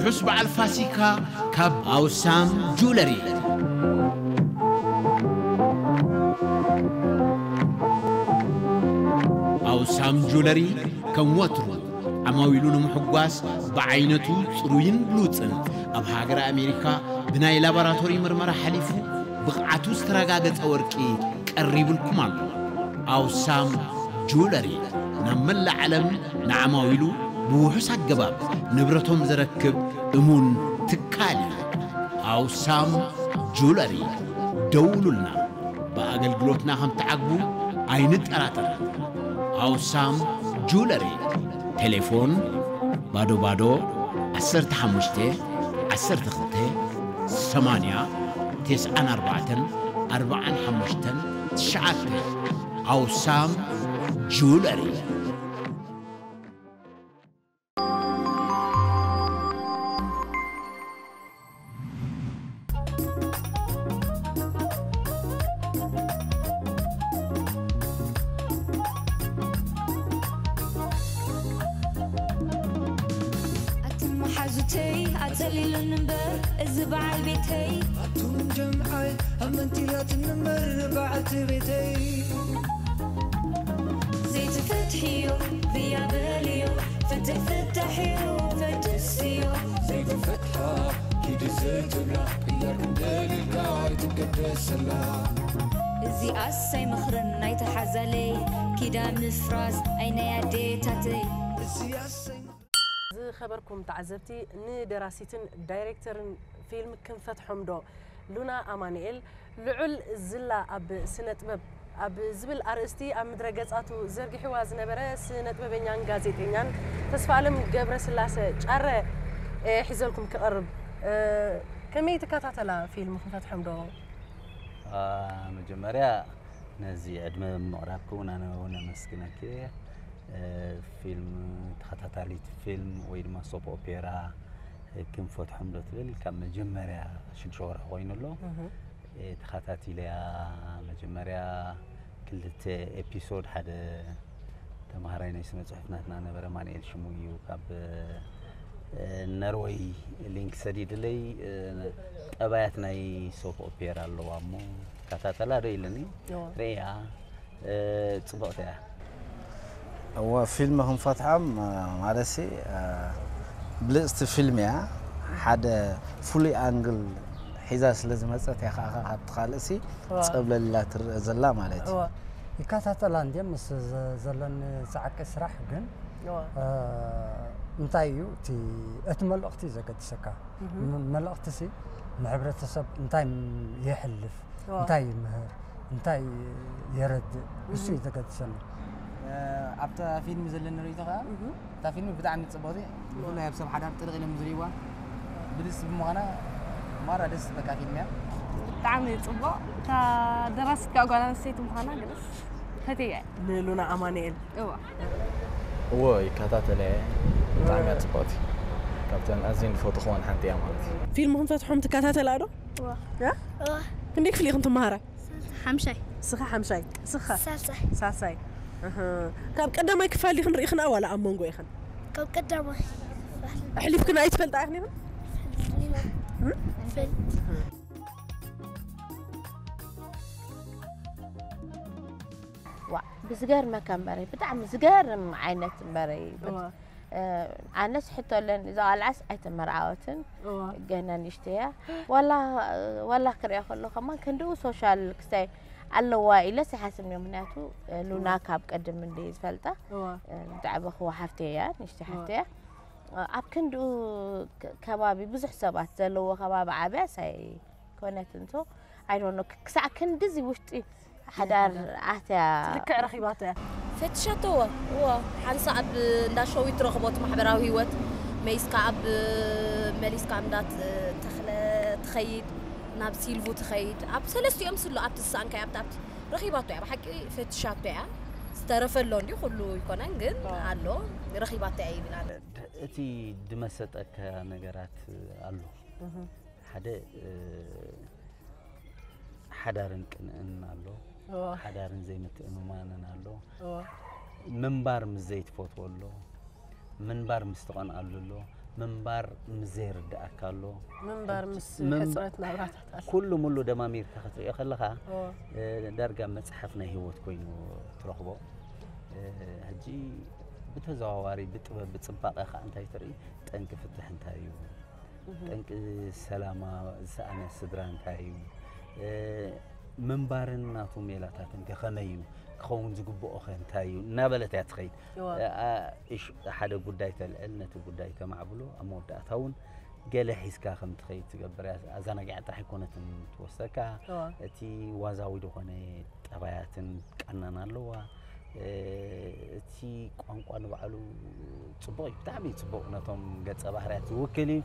ርሑስ በዓል ፋሲካ ካብ ኣውሳም ጁለሪ። ኣውሳም ጁለሪ ከም ወትሩ ዓማዊሉ ንምሕጓስ ብዓይነቱ ጽሩይን ብሉጽን ኣብ ሃገረ ኣሜሪካ ብናይ ላቦራቶሪ ምርመራ ሓሊፉ ብቕዓቱ ዝተረጋገጸ ወርቂ ቀሪብልኩም ኣሎ። ኣውሳም ጁለሪ ናብ መላእ ዓለም ንዓማዊሉ ብውሑስ ኣገባብ ንብረቶም ዘረክብ እሙን ትካል እዩ። ኣውሳም ጁለሪ ደውሉልና። ብኣገልግሎትና ከም ትዓግቡ ኣይንጠራጠርን። ኣውሳም ጁለሪ። ቴሌፎን ባዶ ባዶ ዓሰርተ ሓሙሽተ ዓሰርተ ክልተ ሰማንያ ተስዓን ኣርባዕተን ኣርባዓን ሓሙሽተን ትሽዓተ። ኣውሳም ጁለሪ። ኣትን መሓዙተይ ኣጸሊሉን እምበር እዚ በዓል ቤተይ ኣቱም ጀምዓይ ኣብ መንቲላት ንመር በዓልቲ ቤተይ ዘይትፈትሕዮ ብያ በልዮ ፍትሕ ፍታሕዮ ፈድስዮ ዘይትፈትሓ ኪዲ ዘይትብላ እያልኩም ደሊልካ ኣይትገደሰላ እዚ ኣሳይ ምኽርን ናይቲ ሓዛለይ ኪዳን ምፍራስ ኣይናይ ኣዴታተይ እዚ ኣሳይ ዝኸበርኩም ተዓዘብቲ፣ ንደራሲትን ዳይሬክተርን ፊልም ክንፈትሖም ዶ? ሉና ኣማኑኤል፣ ልዑል ዝላ ኣብ ስነ ጥበብ ኣብ ዝብል ኣርእስቲ ኣብ ምድረ ገጻቱ ዘርጊሕዋ ዝነበረ ስነ ጥበበኛን ጋዜጠኛን ተስፋኣለም ገብረስላሰ ጫረ እየ ሒዘልኩም ክቐርብ። እ፣ ከመይ ትከታተላ ፊልም ክንፈትሖም ዶ? አ፣ መጀመርያ ነዚ ዕድመ ብምቕራብኪ እውን ኣነ እውን ኣመስግነኪ እየ። እ፣ ፊልም፣ ተኸታታሊት ፊልም ወይ ድማ ሶፕ ኦፔራ ክንፈትሖም ዶ ትብል ካብ መጀመርያ ሽዱሽተ ወርሒ ኮይኑ ኣሎ። እህ። እ፣ ተኸታቲለያ መጀመርያ ክልተ ኤፒሶድ ሓደ ተምሃራይ ናይ ስነ ጽሑፍ ናትና ነበረ ማንኤል ሽሙ እዩ ካብ እ፣ ነርወይ ሊንክ ሰዲድለይ እ፣ ጠባያት ናይ ሶፕ ኦፔራ ኣለዋ እሞ ከታተላ ዶ ኢለኒ እዋ። ርእያ እ፣ ጽብቕቲ እያ። እወ ፊልም ክንፈትሖም እ፣ ማለትሲ እ፣ ብልጽቲ ፊልም እያ ሓደ ፍሉይ ኣንግል ሒዛ ስለ ዝመጸት እያ ከዓ ካብቲ ካልእሲ እዋ። ጸብለል ኢላ ትርአ ዘላ ማለት እዩ። እዋ። ይከታተላ እንድየ ምስ ዘ- ዘለኒ ጻዕቂ ስራሕ ግን እዋ። እ፣ እንታይ እዩ እቲ እቲ መልእኽቲ እዩ ዘገድሰካ እህ። ም- መልእኽቲ ሲ ንሕብረተሰብ እንታይ ም- የሕልፍ እዋ። እንታይ ይምህር እንታይ የረድእ እሱ እዩ ዘገድሰኒ ኣብታ ፊልም ዘለኒ ርእይቶ ከዓ እታ ፊልም ብጣዕሚ ፅቡቅቲ ብፍላይ ኣብ ሰብ ሓዳር ጥልቕ ኢሎም ዝርእይዋ ብልስ ብምዃና ማራ ደስ በካ ፊልም እያ ብጣዕሚ እዩ ፅቡቅ እታ ደራሲት ከዓ ጓል ኣንስተይቲ ምዃና ግልስ ፈትየ ንሉና ኣማንኤል እዋ እዎ ይከታተለ ብጣዕሚ እያ ፅቡቅቲ ካብተን ኣዝየን ዝፈትኽወን ሓንቲ እያ ማለት እዩ ፊልም ክንፈትሖም ትከታተላ ዶ እዋ እ? እዋ ክንደይ ክፍሊ ኢኽን ትመሃራ ሓምሻይ ስኻ ሓምሻይ ስኻ ሳልሳይ ሳልሳይ እህ። ካብ ቀዳማይ ክፋል ዲኽን ርኢኽን ዋላ ኣብ መንጎ ኢኽን ካብ ቀዳማይ ኣሕሊፍክን ኣይትፈልጣ ኢኽን ኢኽን ፈልጥ ዋ ብዝገርመካ እምበረይ ብጣዕሚ ዝገርም ዓይነት እምበረይ እዋ ኣነስ ሕቶ ኣለኒ እዛ ቃልዓስ ኣይተመርዓወትን እዋ ገና ንእሽተይ እያ ዋላ ዋላ ክሪኣ ከሎ ከማን ክንድኡ ሶሻል ክስታይ ኣለዋ ኢለስ ይሓስብ ነዮ ምክንያቱ ሉና ካብ ቀድም እንደ ዝፈልጣ እዋ ዝዓበኽዋ ሓፍተይ እያ ንእሽተይ እዋ ሓፍተይ እያ ኣብ ክንድኡ ከባቢ ብዙሕ ሰባት ዘለዎ ከባቢ ዓብያስ ኣይኮነትን so I don't know ክሳዕ ክንድዚ ውሽጢ ሓዳር ኣትያ ልክዕ ረኺባቶ እያ ፈትሻቶ እዋ እዋ ሓንሳ ኣብ እንዳ ሸዊት ትረኽቦ እቲ ማሕበራዊ ህይወት መይስካ ኣብ መሊስካ ኣብ እንዳ ተኽለ ትኸይድ ናብ ሲልቡ ትኸይድ ኣብ ሰለስቲኦም ስሎ ኣብቲ ዝሰኣንካዮ ኣብቲ ኣብቲ ረኺባቶ እያ ብሓቂ ፈትሻቶ እያ ዝተረፈ ኣሎ እንዲ ኩሉ ይኮነን ግን ኣሎ ረኺባቶ እያ ይብል ኣነ እቲ ድመሰጠካ ነገራት ኣሎ ሓደ ሓዳርን ቅንእን ኣሎ፣ ሓዳርን ዘይምትእምማንን ኣሎ፣ ምንባር ምስ ዘይትፈትዎ ኣሎ፣ ምንባር ምስ ትቐንኣሉ ኣሎ፣ ምንባር ምስ ዘይርድኣካ ኣሎ። ምንባር ምስ ምንባ- ሕጽረት ናብራታት ኣሎ። ኩሉ ሙሉ ደማሚርካ ክትሪኦ ከለኻ እዎ። እ፣ ዳርጋ መጽሓፍ ናይ ህይወት ኮይኑ ትረኽቦ። እ፣ ሕጂ ብተዘዋዋሪ ብጥበብ ብጽባቐ ከዓ እንታይ ትርኢ? ጠንቂ ፍትሕ እንታይ እዩ? ጠንቂ ሰላማ ዝሰኣነ ስድራ እንታይ እዩ? እ፣ ምንባርን ናቱ ሜላታትን ከ ከመይ እዩ? ክኸውን ዝግብኦ ከ እንታይ እዩ? እናበለት እያ ትኸይድ። እዎ። እ፣ ኣ፣ እሽ፣ ሓደ ጉዳይ ተልዕል፣ ነቲ ጉዳይ ተማዕብሎ፣ ኣብ መወዳእታ እውን ገለ ሒዝካ ከም ትኸይድ ትገብር እያ። ኣዘናጊዓ ጥራሕ ኣይኮነትን ትወስደካ። እዎ። እቲ ዋዛዊ ዝኾነ ጠባያትን ቃናን ኣለዋ። እ፣ እቲ ቋንቋ ንባዕሉ ጽቡቕ እዩ፣ ብጣዕሚ ጽቡቕ ነቶም ገጸ ባህርያት ዝውክል እዩ።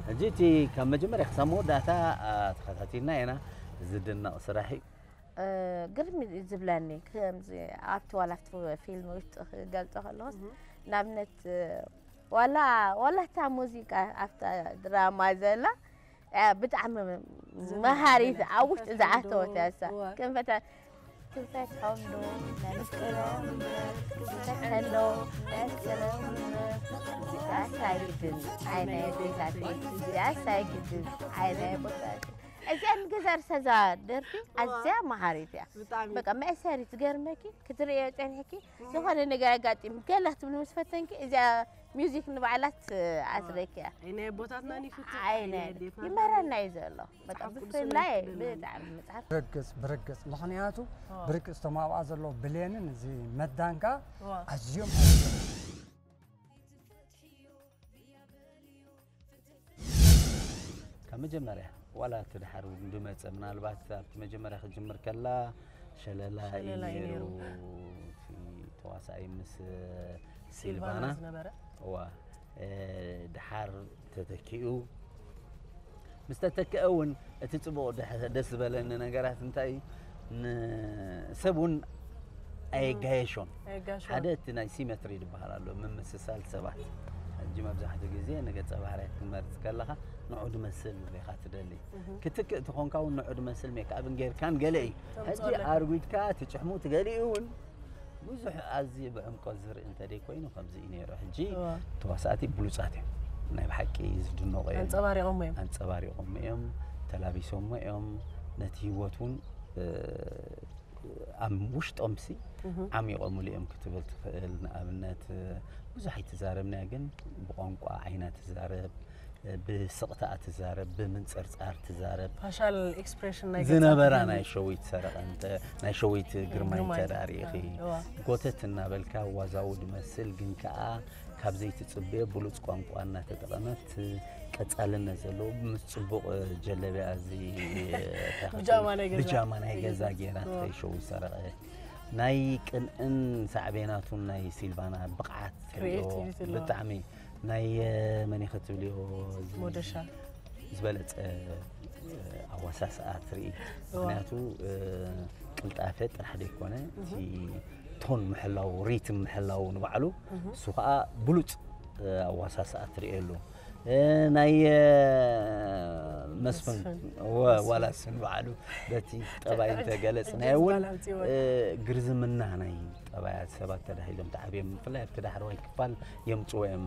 ሕጂ እቲ ካብ መጀመርያ ክሳብ መወዳእታ፣ ኣ፣ ተኸታቲልና ኢና። ዝድነቕ ስራሕ እዩ። እ፣ ግርም እዩ ዝብለኒ። ከምዚ ኣብቲ ዋላ ኣብቲ ፊልም ውሽጢ ክገልጾ ከለኹስ፣ ንኣብነት፣ እ፣ ዋላ፣ ዋላ እታ ሙዚቃ ኣብታ ድራማ ዘላ፣ እ፣ ብጣዕሚ መሃሪት፣ ኣብ ውሽጢ ዝኣተወት እያ እሳ። እዋ። ክንፈታ-፣ ክንፈትሖም ዶ፣ ነፍቅሮም ዶ፣ ክንፈትሐን ዶ፣ ነፍቅሮም ዶ፣ እዚኣስ ኣይግድን፣ ኣይ ናይ ኣዴታተይ፣ እዚኣስ ኣይግድን፣ ኣይ ናይ ኣቦታተይ። እዚኣ ንገዛ ርእሳ እዛ ደርፊ ኣዝያ መሃሪት እያ። ብጣዕሚ። በቃ መእሰሪ ትገርመኪ፣ ክትርእዮ ጸኒሕኪ፣ ዝኾነ ነገር ኣጋጢሙ ገላ ክትብሊ ምስ ፈተንኪ፣ እዚኣ ሚውዚክ ንባዕላት ኣስረኪያ። ኣይ ናይ ኣቦታትና ንፍትሕ፣ ኣይ ኣይ ናይ ኣዴታትና ይመረና እዩ ዘሎ። በቃ መጽሓፍ ቅዱስ ብፍላይ ይመክረና። ብጣዕሚ መጽሓፍ ብርግጽ ብርግጽ፣ ምኽንያቱ ብርግጽ እቶም ኣብኣ ዘለዉ ብሌንን እዚ መዳንካ ዋ። ኣዝዮም ካብ መጀመርያ ዋላ እቲ ድሓር እውን ዝመጸ፣ ምናልባት ኣብቲ መጀመርያ ክጅምር ከላ ሸለላ እዩ ሸለላ እዩ ነይሩ። ነይሩ። እቲ ተዋሳኣይ ምስ ሲልቫና ሲልቫና ዝነበረ። እዋ፣ እ፣ ድሓር ተተኪኡ ምስ ተተክአ እውን እቲ ጽቡቕ ደሕ-፣ ደስ ዝበለኒ ነገራት እንታይ እዩ? ንሰብ እውን ኣየጋየሾን። ኣየጋየሾን። ሓደ እቲ ናይ ሲሜትሪ ዝበሃል ኣሎ፣ ምምስሳል ሰባት። ሕጂ መብዛሕትኡ ግዜ ንገጸ ባህርያት ክትመርጽ ከለኻ ንዑ ድመስል ኢኻ ትደሊ። ክትክእ ተኾንካ እውን ንዑ ድመስል ሜክኣፕን ጌርካን ገለ እዩ። ሕጂ ተምጽኦ ኣለካ። ኣርጒድካ እቲ ጭሕሙ ትገሊኡ እውን ብዙሕ ኣዝዩ ብዕምቆት ዝርኢ እንተደይ ኮይኑ ከምዚ እዩ ነይሩ። ሕጂ እዋ። ተዋሳእቲ ብሉጻት እዮም። ናይ ብሓቂ ዝድነቑ እዮም። ኣንጸባሪቖም እዮም። ኣንጸባሪቖም እዮም፣ ተላቢሶም እዮም። ነቲ ህይወት እውን፣ እ፣ ኣብ ውሽጦምሲ ዓሚቖምሉ እዮም ክትብል ትኽእል። ንኣብነት፣ እ፣ ብዙሕ ኣይትዛረብን እያ፣ ግን ብቋንቋ ዓይና ትዛረብ፣ እ፣ ብስቕታኣ ትዛረብ፣ ብምንጽርጻር ትዛረብ። ፋሻል ኤክስፕሬሽን ናይ ገጻ ዝነበራ ትግርም። ናይ ሸዊት ሰረቐ እንተ-፣ ናይ ሸዊት ግርማይ ግርማይ። እንተ ደኣ ርኢኺ፣ እዋ። ጎተት እናበልካ ዋዛዊ ድመስል፣ ግን ከኣ ካብ ዘይትጽበዮ ብሉጽ ቋንቋ እናተጠቐመት፣ ቀጻልነት ዘለዎ ምስ ጽቡቕ ጀለቢያ እዚ ብጃማ ናይ ገዛ። ብጃማ ናይ ገዛ ጌራ እዋ። ናይ ሸዊት ሰረቐ። ናይ ቅንእን ሳዕቤናቱን ናይ ሲልቫና ብቕዓት ትሪኦ ክሪኤቲቪቲ ኣለዋ። ብጣዕሚ ናይ፣ እ፣ መን ኢኸ ትብልዮ እዚ ሞደሻ። ዝበለጸ፣ እ፣ ኣወሳስኣ ትርኢ። እዋ። ምኽንያቱ፣ እ፣ ቅልጣፈ ጥራሕ ዘይኮነ፣ እቲ ቶን ምሕላው፣ ሪትም ምሕላው ንባዕሉ፣ እሱ ኸኣ ብሉጽ፣ እ፣ ኣወሳስኣ ትርእየሉ። እ፣ ናይ፣ እ፣ መስፍን፣ መስፍን። ወ-፣ ዋላ እሱ ንባዕሉ በቲ ጠባይ እንተገለጽናዮ እውን፣ ባላንስ ይወ- እ፣ ግርዝምና ናይ ጠባያት ሰባት ተዳሂሎም ተዓብዮም፣ ብፍላይ ኣብቲ ዳሕረዋይ ክፋል የምጽዎ እዮም።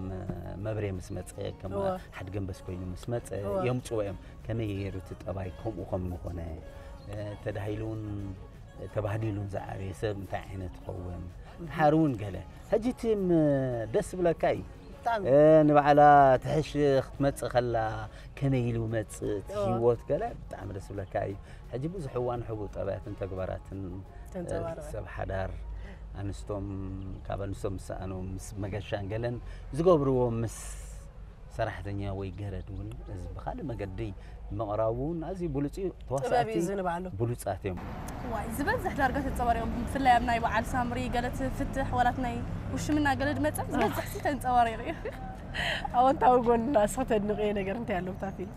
መብሬ ምስ መጸ፣ ከም እወ። ሓድገንበስ ኮይኑ ምስ መጸ እወ። የምጽዎ እዮም። ከመይ ገይሩ እቲ ጠባይ ከምኡ ከም ዝኾነ፣ እ፣ ተዳሂሉን ተባህዲሉን ዝዓበየ ሰብ እንታይ ዓይነት ይኸውን? ድሓር እውን ገለ። ሕጂ እቲ ም-፣ ደስ ዝብለካ እዩ። ብጣዕሚ። እ፣ ንባዕላ ትሕሽ ክትመጽእ ከላ ከመይ ኢሉ መጽእ እቲ እወ። ህይወት ገለ ብጣዕሚ ደስ ዝብለካ እዩ። ሕጂ ብዙሕ እዋን ሕቡእ ጠባያትን ተግባራትን ተንጸባርቐ። ሰብ ሓዳር ኣንስቶም ካብ ኣንስቶም ዝሰኣኑ ምስ መገሻን ገለን ዝገብርዎ ምስ ሰራሕተኛ ወይ ገረድ እውን እዚ ብኻልእ መገዲ ምቕራቡ እውን ኣዝዩ ብሉጽ እዩ። ጥበብ ተዋሳእቲ እዩ እዚ ንባዕሉ። ብሉጻት እዮም። ዋይ ዝበዝሕ ዳርጋ ተንጸባሪቑ ብፍላይ ኣብ ናይ በዓል ሳምሪ ገለ ትፍትሕ ዋላት ናይ ውሽምና ገለ ድመጸ ዝበዝሕ ሲ ተንጸባሪቑ እዩ። ኣወንታዊ ጎንና እስኺ ተድንቕዮ ነገር እንታይ ኣሎ ብታ ፊልም?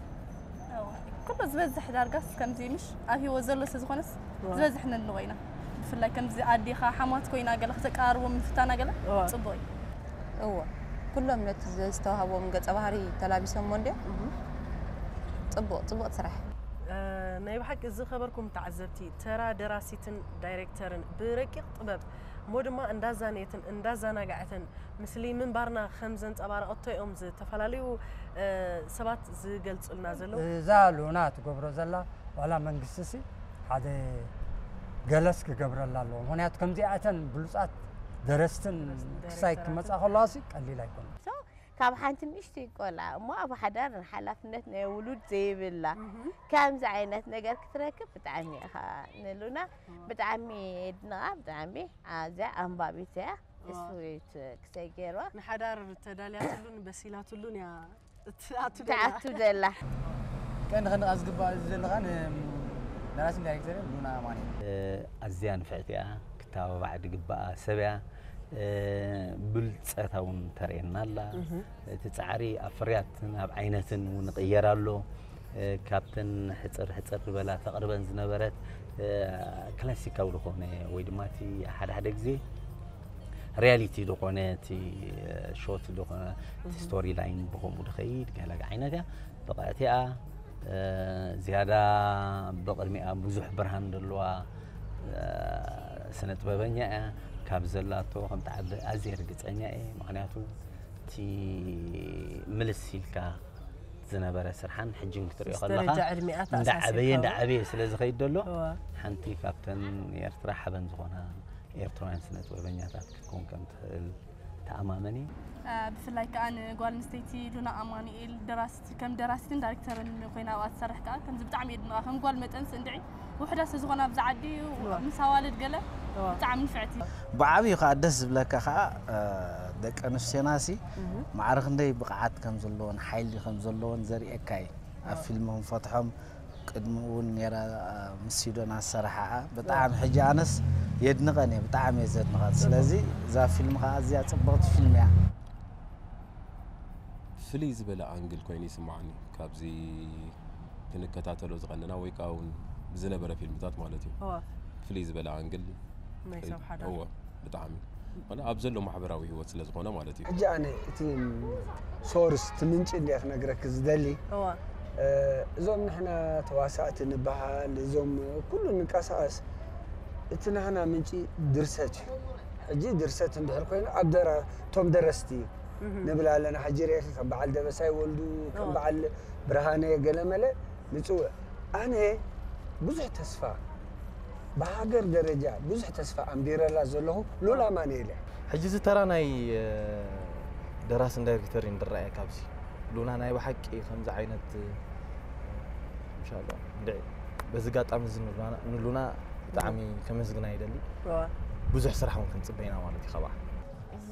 ኩሉ ዝበዝሕ ዳርጋስ ከምዚ ምሽ ኣብ ህይወት ዘሎ ስለ ዝኾነስ እዋ። ዝበዝሕ ነድንቖ ኢና። ብፍላይ ከምዚ ኣዴኻ ሓማት ኮይና ገለ ከተቀራርቦ ምፍታና ገለ እዋ። ጽቡቕ እዩ። እዎ ኩሎም ነቲ ዝተዋህቦም ገጸ ባህሪ ተላቢሶሞ እንድዮም። ጽቡቕ ጽቡቕ ስራሕ። እ፣ ናይ ብሓቂ ዝኸበርኩም ተዓዘብቲ፣ ተራ ደራሲትን ዳይሬክተርን ብረቂቕ ጥበብ እሞ ድማ እንዳዛነየትን እንዳዘናግዐትን ምስሊ ምንባርና ከም ዘንጸባረቐቶ እዮም ዝተፈላለዩ፣ እ፣ ሰባት ዝገልጹልና ዘለዉ። እዛ ሉና ትገብሮ ዘላ ዋላ መንግስቲ ሲ ሓደ ገለስ ክገብረላ ኣለዎ። ምኽንያቱ ከምዚኣተን ብሉጻት ደረስትን ደረስትን ክሳይ ዳይሬክተራትን። ክመጻ ከለዋ ሲ ቀሊል ኣይኮነን። So፣ ካብ ሓንቲ ንእሽተይ ቆልዓ እሞ ኣብ ሓዳር ሓላፍነት ናይ ውሉድ ዘይብላ ከምዚ ዓይነት ነገር ክትረክብ ብጣዕሚ ኢኻ ንሉና ብጣዕሚ የድንቓ። ብጣዕሚ ኣዝያ ኣንባቢት እያ። ስዊት ክሰይ ገይርዋ። ንሓዳር ተዳልያትሉን በሲላትሉን እያ እትኣቱ ደላ። ትኣቱ ደላ። ቀንዲ ከንድቓ ዝግባእ እዚ ዘለኻ ን-፣ ደራስን ዳይሬክተርን ሉና ኣማኑኤል። ኣዝያ ንፍዕቲ እያ፣ ክትተባባዕ ዝግባኣ ሰብ እያ። ብልጸታ እውን ተርእየና ኣላ። እቲ ጻዕሪ ኣብ ፍርያት ናብ ዓይነትን እውን ይቕየር ኣሎ። ካብተን ሕጽር ሕጽር ዝበላ ተቕርበን ዝነበረት ክላሲካዊ ዝኾነ ወይ ድማ እቲ ሓደ ሓደ ግዜ ሪያሊቲ ዝኾነ እቲ ሾት ዝኾነ እቲ ስቶሪ ላይን ብኸምኡ ድኸይድ ገለ ዓይነት እያ። ብቕዕቲ እያ። ዝያዳ ብቕድሚኣ ብዙሕ ብርሃን ዘለዋ ስነ ጥበበኛ እያ። ካብ ዘላቶ ከም ትዓቢ ኣዝየ ርግጸኛ እየ። ምኽንያቱ እቲ ምልስ ኢልካ ዝነበረ ስርሓን ሕጅን ክትሪኦ ምስ ከለኻ ደረጃ ዕድሚኣ እንዳዓበየ ተኣሳሲርካዎ። እንዳዓበየ ስለ ዝኸይድ ዘሎ እዋ። ሓንቲ ካብተን ኤርትራ ሓበን ዝኾና ኤርትራውያን ስነ ጥበበኛታት ክትከውን ከም ትኽእል ተኣማመን እየ። እ፣ ብፍላይ ከኣ ንጓል ኣንስተይቲ ሉና ኣማኑኤል ደራሲት፣ ከም ደራሲትን ዳይሬክተርን ኮይና ኣብኣ ትሰርሕ ከኣ ከምዚ ብጣዕሚ እየ ድንቓ። ከም ጓል መጠንስ እንድዒ ውሑዳት ስለ ዝኾና ኣብዚ ዓዲ እዋ። ምስ ኣዋልድ ገለ እዋ። ብጣዕሚ ንፍዕቲ። ብዓብዩ ከኣ ደስ ዝብለካ ከኣ፣ እ፣ ደቂ ኣንስትዮናሲ እህ። ማዕረ ክንደይ ብቕዓት ከም ዘለዎን ሓይሊ ከም ዘለዎን ዘርእየካ እዩ። ኣብ ፊልም ክንፈትሖም ቅድሚ እውን ነይራ፣ ምስ ሲዶና ዝሰራሓ ብጣዕሚ ሕጂ ኣነስ የድንቐን እየ፣ ብጣዕሚ እየ ዘድንቐን። ስለዚ እዛ ፊልም ከዓ ኣዝያ ፅብቕቲ ፊልም እያ። ፍልይ ዝበለ ኣንግል ኮይኑ ይስምዓኒ ካብዚ ክንከታተሎ ዝቐነና ወይ ከዓ እውን ዝነበረ ፊልምታት ማለት እዩ። እወ። ፍልይ ዝበለ ኣንግል ናይ ሰብ ሓዳር። እወ፣ ብጣዕሚ። ማለት ኣብ ዘሎ ማሕበራዊ ህይወት ስለ ዝኾነ ማለት እዩ። ሕጂ ኣነ እቲ ሶርስ፣ እቲ ምንጪ እንድየ ክነግረኪ ዝደሊ። እወ። እ፣ እዞም ንሕና ተዋሳእቲ ንበሃል፣ እዞም ኩሉ ንንቀሳቐስ፣ እቲ ናህና ምንጪ ድርሰት እዩ። ሕጂ ድርሰት እንድሕር ኮይኑ ኣብ ደራ-፣ እቶም ደረስቲ እህ። ንብል ኣለና። ሕጂ ርኤኺ ከም በዓል ደበሳይ ወልዱ፣ ከም እወ። በዓል ብርሃነ ገለመለ ንጽውዕ። ኣነ ብዙሕ ተስፋ፣ ብሃገር ደረጃ ብዙሕ ተስፋ ኣንቢረላ ዘለኹ ሉላ ኣማኑኤል እያ። ሕጂ እዚ ተራ ናይ፣ እ፣ ደራስን ዳይሬክተርን ይረኣየካ ኣብዚ። ሉና ናይ ብሓቂ ከምዚ ዓይነት፣ እ፣ ኢንሻላህ እንድዒ በዚ ኣጋጣሚ እዚ ንሉና፣ ንሉና ብጣዕሚ ከመስግና ይደሊ። እዋ። ብዙሕ ስራሕ እውን ክንጽበ ኢና ማለት እዩ ካብኣ።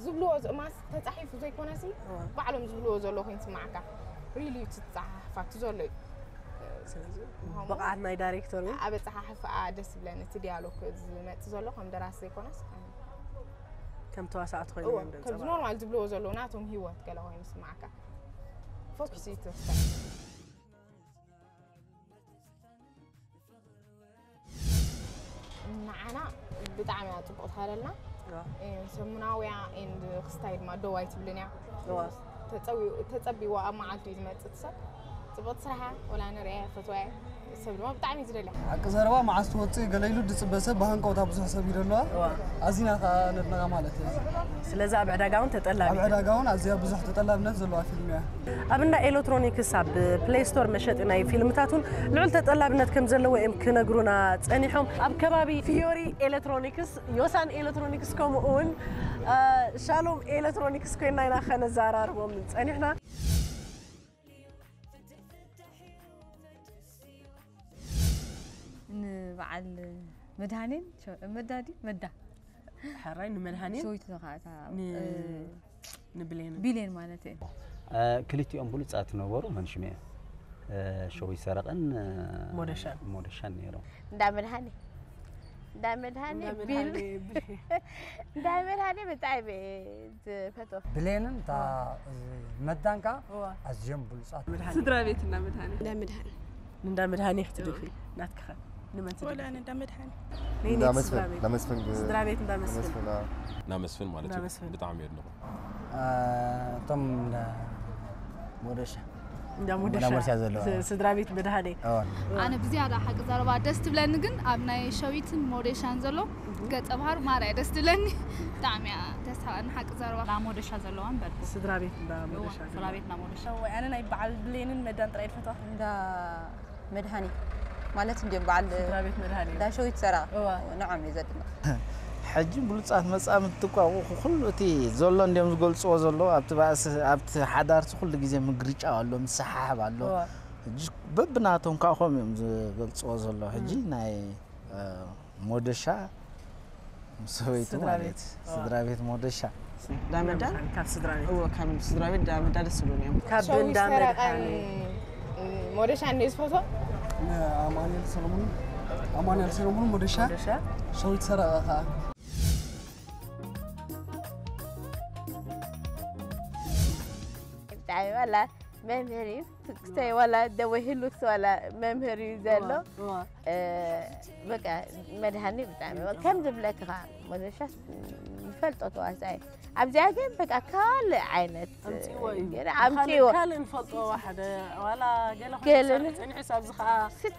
ዝብልዎ ዝ-፣ ማስ ተጻሒፉ ዘይኮነሲ፣ እዋ። ባዕሎም ዝብልዎ ዘለዉ ኮይኑ ይስምዓካ። ሪሊ እዩ እቲ ዝጸሓሕፋ እቲ ዘሎ እዩ። ስለዚ ምዃኑ ብቕዓት ናይ ዳይሬክተር እውን ኣብ ኣጸሓሕፋኣ ደስ ዝብለኒ፣ እቲ ዲያሎግ ዝመጽእ ዘሎ ከም ደራሲ ዘይኮነስ፣ ከም ተዋሳእቲ ኮይኖም እወ፣ እዮም ከምዚ ዘንጸባርቑ። ኖርማል ዝብልዎ ዘለዉ ናቶም ህይወት ገለ ኮይኑ ይስምዓካ። ፎኪስ እዩ ትወስድ። ንዓና ብጣዕሚ እያ ጽቡቕ ትኸደልና። እዋ። እ፣ ሰሙናውያ ኤንድ ክስታይ ድማ ደው ኣይትብልን እያ። እዋ። ተጸዊ-፣ ተጸቢዋ ኣብ መዓልቲ እዩ ዝመጽእ እቲ ሰብ። ጽቡቕቲ ስራሓ ወላ ንርእያ ፈትዋ እያ። ሰብ ድማ ብጣዕሚ እዩ ዝደልያ። ሓቂ ዘረባ መዓስ ትወጽእ ገለ ኢሉ ዝጽበ ሰብ ብሃንቀውታ ብዙሕ ሰብ ይደልዋ። እዋ። ኣዚና ከኣ ነድንቓ ማለት እዩ። ስለዚ ኣብ ዕዳጋ እውን ተጠላቢ። ኣብ ዕዳጋ እውን ኣዝያ ብዙሕ ተጠላብነት ዘለዋ ፊልም እያ። ኣብ እንዳ ኤሌክትሮኒክስ ኣብ ፕሌይ ስቶር መሸጢ ናይ ፊልምታት እውን ልዑል ተጠላብነት ከም ዘለዎ እዮም ክነግሩና ጸኒሖም። ኣብ ከባቢ ፊዮሪ ኤሌክትሮኒክስ፣ ዮሳን ኤሌክትሮኒክስ ከምኡ እውን፣ እ፣ ሻሎም ኤሌክትሮኒክስ ኮይንና ኢና ከነዘራርቦም ጸኒሕና። ንበዓል መድሃኔን ሸ-፣ መዳ ድዩ? መዳ። ሕራይ ንመድሃኔን ሸዊት ተኻእታ፣ ን-፣ እ፣ ንብሌንን። ቢሌን ማለት እዩ። እ፣ ክልቲኦም ብሉጻት ነበሩ። መን ሽመ፣ እ፣ ሸዊት ሰረቐን፣ እ፣ ሞደሻን። ሞደሻን ነይሮም። እንዳ መድሃኔ። እንዳ መድሃኔ እንዳ ቢል-፣ መድሃኔ ቢል። እንዳ መድሃኔ ብጣዕሚ እየ ዝፈትዎ። ብሌንን እታ፣ እ፣ መዳን ከኣ እዋ። ኣዝዮም ብሉጻት። መድሃኔ። ስድራ ቤት እንዳ መድሃኔ። እንዳ መድሃኔ። እንዳ መድሃኔ ክትድርፊ። እዋ። ናትኪ ኸ? ንመን ትድርፊ? ወላ ንእንዳ መድሃኔ። ነይ እንዳ ነይ መስፍን፣ ስድራ ቤት። እንዳ መስፍን ግ-፣ ስድራ ቤት እንዳ መስፍን። መስፍን፣ አ። እንዳ መስፍን ማለት እንዳ እዩ። መስፍን። ብጣዕሚ የድንቖ። አ፣ እቶም እንዳ ሞደሻ። እንዳ እንዳ ሞደሻ ሞደሻ ዘሎ። ስ- ስድራ ቤት መድሃኔ። ኣነ ብዝያዳ ሓቂ ዘረባ ደስ ትብለኒ፣ ግን ኣብ ናይ ሸዊትን ሞዴሻን ዘሎ ገጸ ባህር ማርያ ደስ ትብለኒ። ብጣዕሚ እያ ደስ ትብለኒ ሓቂ ዘረባ። ላ ሞደሻ ዘለዋ ንበልኩ። ስድራ ቤት እንዳ ሞደሻ ስድራ ቤት ና ሞደሻ። ወይ ኣነ ናይ በዓል ብሌንን መዳን ጥራይ ዝፈትዋ። እንዳ መድሃኔ ማለት እንዲዮም በዓል ስድራ ቤት መድሃኔ። እንዳ ሸዊት ሰራ እዋ። ንዖም እየ ዘድንቕ። ሕጂ ብሉጻት መጻምድቲ እኳ ኩሉ እቲ ዘሎ እንዲዮም ዝገልጽዎ ዘሎ ኣብቲ ባእሲ ኣብቲ ሓዳርቲ ኩሉ ግዜ ምግርጫ ኣሎ ምስሓሓብ ኣሎ እዋ። ሕጂ በብናቶም ከዓ ከምኡ እዮም ዝገልጽዎ ዘሎ ሕጂ ናይ እ፣ ሞደሻ ምስ ሰበይቱ ስድራ ማለት ቤት። ስድራ ቤት ሞደሻ ዳመዳ ካብ ስድራ ቤት እዎ ካብ ስድራ ቤት ዳመዳ ደስ ይብሉን እዮም። ካብ ሸዊት እንዳ ሰረቐን መድሃኔ እ፣ ሞደሻን እየ ዝፈትዎ። ኣማኑኤል ሰለሙን ኣማኑኤል ሰለሙን ሞደሻ ሞደሻ ሸዊት ሰረቐ ከዓ ብጣዕሚ ዋላ መምህር እዩ። ትክስተይ ዋላ ደወይ ህሉስ ዋላ መምህር እዩ ዘሎ። እዋ። እ፣ በቃ መድሃኒ ብጣዕሚ ከም ዝብለኪ ከዓ ሞደሻስ ይፈልጦ ተዋሳኢ ኣብዚኣ ግን በቃ ካልእ ዓይነት ኣምፅዎ እዩ ገለ ካልእ- ኣምፅዎ ካልእ ንፈልጦ ሓደ ዋላ ገለ ገለ ኮይኑ ን- ፀኒሑስ ኣብዚ ከዓ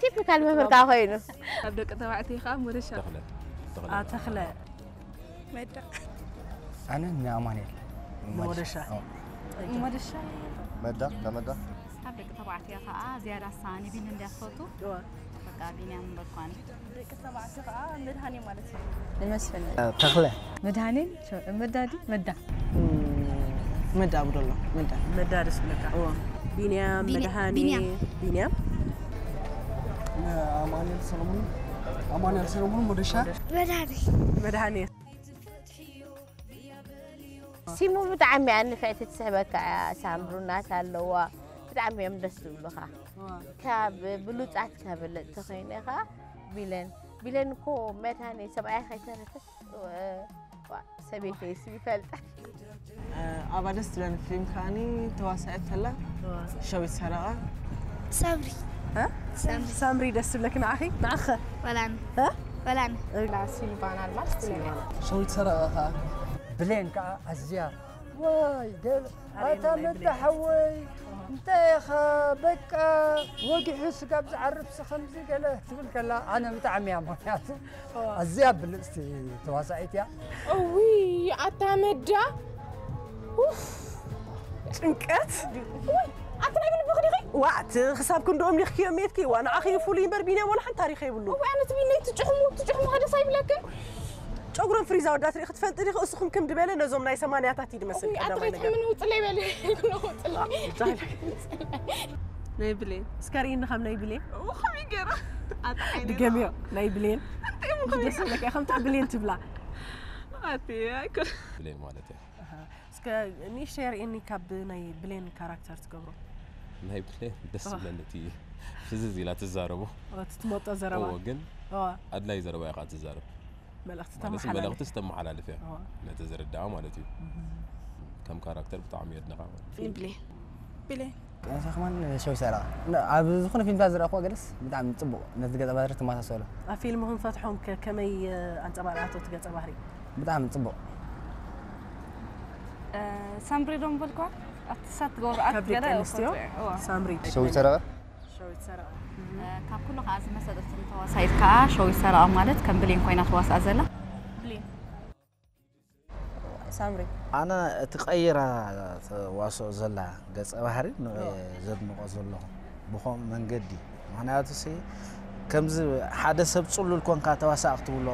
ቲፒካል መምህር ከዓ ኮይኑ ኣብ ደቂ ተባዕትዮ ከዓ ሞደሻ ተኽለ ተኽለ ኣ፣ ተኽለ መዳ ኣነ ንኣማኑኤል ንሞደሻ። ኦ። ሞደሻ መዳ ተመዳ ኣብ ደቂ ተባዕትዮ ከዓ ዝያዳ ሳ ንቢኒ እንድያ ትፈቱ። እዋ። በቃ ቢንያም በልኳኒ። ደቂ ተባዕትዮ ከዓ መድሃኔ ማለት እዩ። ንመስፍን ተኽለ መድሃኔን መዳዲ መዳ መዳ ኣብደሎ መዳ መዳ ደስ ብለካ እዎ ቢንያም ቢንያ- መድሃኔ ቢንያም። ቢንያም ኣማኑኤል ሰለሙን ኣማኑኤል ሰለሙን ሞደሻ መድሃኔ መድሃኔ ሲሙ ብጣዕሚ እያ ንፍዕቲ ትስሕበካ እያ ሳምሩ ናት ኣለዋ ብጣዕሚ እዮም ደስ ዝብሉኻ ካብ ብሉፃት ከብል ተኸይነ ኸዓ ቢለን ቢለን እኮ መድሃኔ ሰብኣያ ከይተረፈስ ዋ ሰበይተይ ስ ይፈልጣ ኣባ ደስ ትብለኒ ፊልም ከዓኒ ተዋሳኤት ተላ ሸዊት ሰረቐ ሳምሪ ሳምሪ ደስ ዝብለኪ ንዓኺ ንዓኸ ወላን እ? ወላን ላ ሲልቫና ኣልማዝ ትብለኒ ሸዊት ሰረቐ ከዓ ብሌን ከዓ ኣዝያ ዋይ ገለ ኣታ መዳ ሓወይ እንታይ ኢኻ በቃ ወጊሑ ስጋብ ዝዓርፍሲ ከምዚ ገለ ትብል ከላ ኣነ ብጣዕሚ እያ ምክንያቱ ኣዝያ ብልፅቲ ተዋሳኢት እያ እውይ ኣታ መዳ ኡፍ ጭንቀት ኣቲ ናይ ብልብኺ ዲኺ ዋ እቲ ክሳብ ክንድኦም ሊኽክዮም ሜትኪ ዋ ንዓኺ ፍሉይ እምበር ቢንያም ወላ ሓንቲ ታሪኽ የብሉ እውይ ኣነ ትቢነይ ትጭሕሙ ትጭሕሙ ከደስ ኣይብለክን ጨጉሮም ፍሪዛ ወዳት ርኢ ክትፈልጢ ዲኺ እስኹም ክም ድበለ ነዞም ናይ ሰማንያታት እዩ ድመስል እውይ ኣቲ ቀዳማይ ነገር ከይትሕምኒ ውፅለይ በሊ ውፅለይ ናይ ብሌን እስከ ርእኒ ከም ናይ ብሌን ከመይ ገይራ ኣጣዓይኒ ድገምዮ ናይ ብሌን ደስ ይብለካ ከምታ ብሌን ትብላ ኣቲ ኣይኮን ብሌን ማለት እያ እስከ ንእሽተይ ርእኒ ካብ ናይ ብሌን ካራክተር ትገብሮ ናይ ብሌን ደስ ዝብለኒ እቲ ፍዝዝ ኢላ ትዛረቦ እቲ ትመጦ ዘረባ እዎ ግን እዋ ኣድላይ ዘረባ ኢኻ ትዛረብ መልእኽቲ ማለት ተመሓላልፍ መልእኽቲ ዝተመሓላልፍ እያ እዋ ነቲ ዝርዳኣ ማለት እዩ ከም ካራክተር ብጣዕሚ የድንኻ ማለት እዩ ብሌን ብሌን ንሳ ከማን ሸው ይሰራ ኣብ ዝኾነ ፊልምታት ዝረእኽዋ ገለስ ብጣዕሚ ፅቡቕ ነቲ ገፀ ባህሪ ትመሳሰሎ ኣብ ፊልም ክንፈትሖም ከ- ከመይ ኣንፀባርኣቶ እቲ ገፀ ባህሪ ብጣዕሚ ፅቡቕ ሳምሪ ዶ ምበልኳ ኣብቲ ሳት ገብርኣት ካብ ደቂ ኣንስትዮ ሳምሪ ሸው ይሰራ ሸዊት ሰረቐ ካብ ኩሉ ከዓ ዝመሰጠትን ተዋሳኢት ከዓ ሸዊት ሰረቐ ማለት ከም ብሌን ኮይና ተዋስኣ ዘላ ብሌን ሳምሪ ኣነ እቲ ቀይራ ተዋስኦ ዘላ ገፀ ባህሪ ንዑ ዘድንቆ ዘለኹ ብኸምኡ መንገዲ ምክንያቱ ሲ ከምዚ ሓደ ሰብ ፅሉል ኮንካ ተዋሳእ ክትብሎ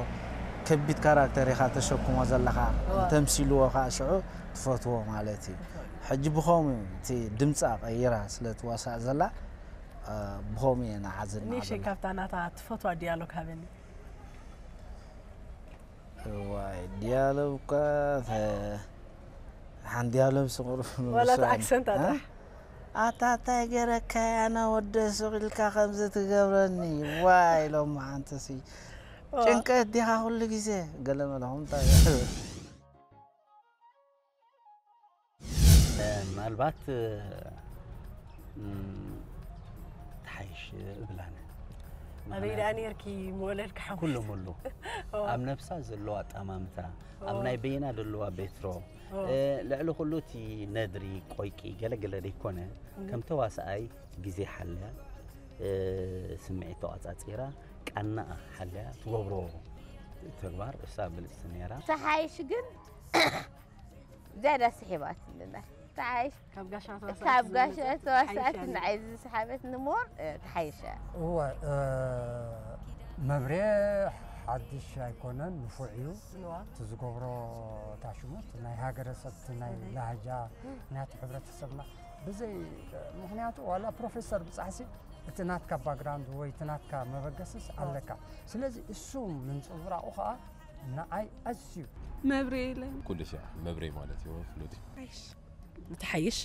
ከቢድ ካራክተር ኢኻ ተሸክሞ ዘለኻ እንተምሲልዎ ከዓ ሽዑ ትፈትዎ ማለት እዩ ሕጂ ብኸምኡ እቲ ድምፃ ቀይራ ስለ ትዋሳእ ዘላ ብኸምኡ እየ ንዓ ኒሸ ዘድንቃ ካብታ ናታ ትፈትዋ ዲያሎግ ሃበኒ እዋይ ዲያሎግ እኳ ሓንቲ ዲያሎግ ስቕሩ ወላ እቲ ኣክሰንት ኣታ ኣታ እንታይ ገረካ ኣነ ወደ ሱቕ ኢልካ ከምዚ ትገብረኒ ዋይ ኢሎም ሓንቲ ሲ ጭንቀት ዲኻ ኩሉ ግዜ ገለ መለኹም እንታይ ምናልባት ትሓይሽ እብላነ ኣበይ ደኣ ነርኪ መወለድካ ሓሙሽተ? ኩሉ ሙሉ። ኣብ ነብሳ ዘለዋ ኣጣማምታ፣ ኣብ ናይ በይና ዘለዋ ቤትሮ፣ ልዕሊ ኩሉ እቲ ነድሪ፣ ቆይቂ፣ ገለገለ ደይኮነ፣ ከም ተዋሳኣይ ግዜ ሓልያ፣ ስምዒት ተቋጻጺራ፣ ቃናኣ ሓልያ ትገብሮ ተግባር እሳ ብልጽቲ ነይራ። ተሓይሽ ግን ዝያዳ ስሒባትኒ። ተሓይሽ ካብ ጋሻ ተዋሳእቲ ካብ ጋሻ ዝበለጸ ተዋሳእቲ ተሓይሽ ንዓይ ዝሰሓበትኒ ሞር ተሓይሽ እያ። እወ፣ መብሬ ሓድሽ ኣይኮነን፣ ንፉዕ እዩ። እዋ። እቲ ዝገብሮ እታ ሽሙ፣ እቲ ናይ ሃገረሰብ፣ እቲ ናይ ላህጃ፣ ናይቲ ሕብረተሰብና ብዘይ፣ ምኽንያቱ ዋላ ፕሮፌሰር ብጻሕሲ እቲ ናትካ ባክግራውንድ ወይ እቲ ናትካ መበገስስ ኣለካ። ስለዚ እሱ ምንጽብራቑ ኸኣ ንዓይ ኣዝዩ መብሬ ኢለ ኩሉ ሻዕ መብሬ ማለት እዩ ፍሉጥ እዩ። ንትሓይሽ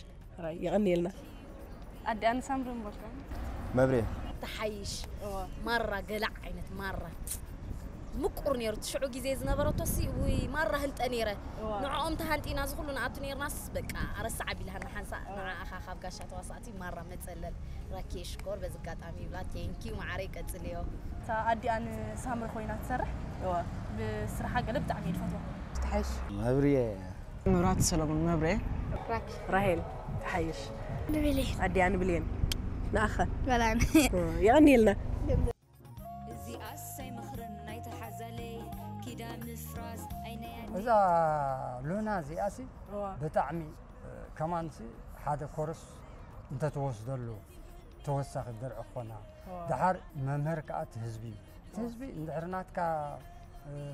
ራይ የቐንየልና። ኣዲኣ ንሳምሪ እምበልካ። መብሬ ትሓይሽ ማራ ገላዕ ዓይነት ማራ ምቁር ነይሩ እቲ ሽዑ ግዜ ዝነበረቶሲ ውይ ማራ ህልጠ ነይረ ንዕኦም ተሃንጢና እዚ ኩሉ ንኣቱ ነይርናስ በቃ ኣረሳዕ ኣቢልሃና ሓንሳእ ንዓኻ ካብ ጋሻ ተዋሳእቲ ማራ መፀለል ራኬ ሽኮር በዚ ኣጋጣሚ ይብላ ቴንኪዩ መዓረይ ቀፅልዮ። እታ ኣዲኣ ንሳምሪ ኮይና ትሰርሕ ብስርሓ ገለ ብጣዕሚ እየ ዝፈትዋ። ትሓይሽ መብርየ መብራት ሰለሙን መብርየ ራሄል ትሓይሽ ኣዲኣ ንብሌን ንኣኸ የቐንየልና። እዚኣስ ኣይመኽርን ናይታ ሓዛለይ ኪዳን ምፍራስ ኣይናይ ኣደይ። እዛ ሉና እዚኣሲ ብጣዕሚ ከማንሲ ሓደ ኮርስ እንተትወስደሉ ተወሳኺ ድርዒ ክኾና። ድሓር መምህር ከኣ እቲ ህዝቢ እዩ። እቲ ህዝቢ እንድሕር ናትካ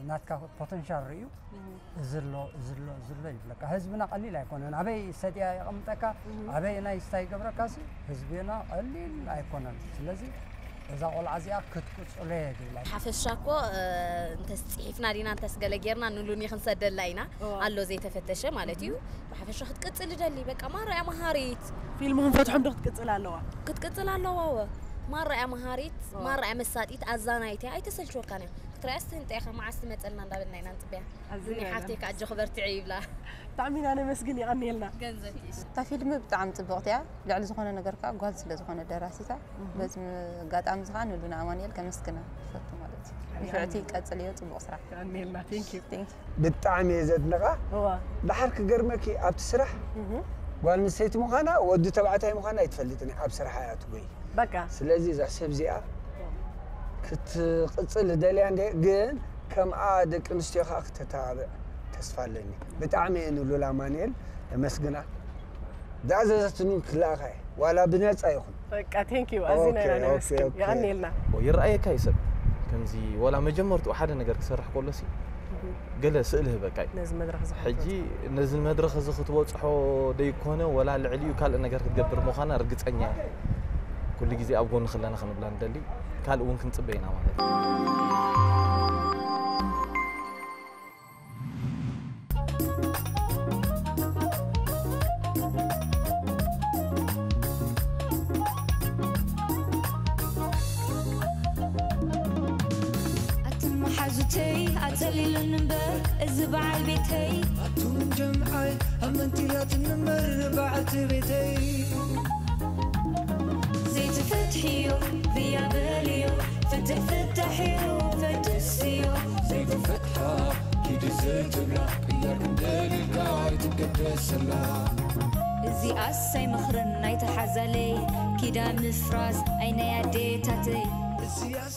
ናትካ ፖተንሻል ርእዩ እዚ ኣሎ እዚ ኣሎ እዚ ኣሎ ይብለካ። ህዝብና ቀሊል ኣይኮነን። ኣበይ ሰድያ የቐምጠካ ኣበይ ናይ ስታይ ይገብረካ ሲ ህዝብና ቀሊል ኣይኮነን። ስለዚ እዛ ቆልዓ እዚኣ ክትቅጽሎ እየ ዝብላ። ሓፈሻ እኮ እንተስ ጽሒፍና ዲና እንተስ ገለ ጌርና ንሉኒ ክንሰደላ ኢና ኣሎ ዘይተፈተሸ ማለት እዩ። ብሓፈሻ ክትቅጽል እደሊ በቃ ማራ እያ መሃሪት። ፊልም ክንፈትሖም ዶ ክትቅጽል ኣለዋ? ክትቅጽል ኣለዋ እወ። ማራ እያ መሃሪት ማራ እያ መሳጢት ኣዛናይት እያ ኣይተሰልችወካን እያ። ክትሪኣስ ትህንጠ ኢኻ መዓስ ትመጸልና እንዳበልና ኢና ንጽበያ። ሉኒ ሓፍተይ ከኣ ኣጆኺ በርትዒ ይብላ። ብጣዕሚ ኢና ነመስግን የቐንየልና። ገንዘብ እታ ፊልም ብጣዕሚ ጽብቕቲ እያ። ልዕሊ ዝኾነ ነገር ከኣ ጓል ስለ ዝኾነት ደራሲታ በዚ ኣጋጣሚ እዚ ከኣ ንሉና ኣማኑኤል ከመስግና ይፈቱ ማለት እዩ። ንፍዕቲ ቀጽልዮ ጽቡቕ ስራሕ። የቐንየልና። Thank you። Thank you። ብጣዕሚ እየ ዘድንቓ። እዋ። ደሓር ክገርመኪ ኣብቲ ስራሕ ጓል ኣንስተይቲ ምዃና ወዲ ተባዕታይ ምዃና ኣይትፈልጥን እያ። ኣብ ስራሓ እያ ትጎይ። በቃ። ስለዚ እዛ ሰብ እዚኣ ክትቕጽል እደልያ እንደ ግን ከምኣ ደቂ ኣንስትዮ ከኣ ክተተባብዕ ተስፋ ኣለኒ። ብጣዕሚ እየ ንሉላ ኣማኑኤል የመስግና። ዝኣዘዘትኒ ክልኣኻ እየ ዋላ ብነጻ ይኹን። በቃ thank you ኣዚና ኢና ነመስግን። የቐንየልና። ይረኣየካ እዩ ሰብ ከምዚ ዋላ መጀመርትኡ ሓደ ነገር ክሰርሕ ከሎ ሲ ገለ ስእሊ ህበካ እዩ። ነዚ መድረኽ እዚ ሕጂ ነዚ መድረኽ እዚ ክትበጽሖ ደይኮነ ወላ ልዕሊኡ ካልእ ነገር ክትገብር ምዃና ርግጸኛ እየ። ኩሉ ግዜ ኣብ ጎንኺ ኣለና ክንብላ ንደሊ ካልእ እውን ክንጽበ ኢና ማለት እዩ። ኣቱም መሓዙተይ ኣጸሊሉኒ እምበር እዚ በዓል ቤተይ ኣቱም ጀምዓይ ኣመንቲያት ንምር በዓልቲ ቤተይ ዘይትፈትሕዮ ብያ በልዮ ፍትሕ ፍታሕ እዩ ፈድስዮ ዘይትፈትሓ ኪዲ ዘይትብላ ቅያር ክንደልልካ ኣይትገደሰላ እዚኣስ ኣይመኽርን ናይተሓዛለይ ኪዳን ምፍራስ ኣይናይ ኣዴታተይ እዚኣስ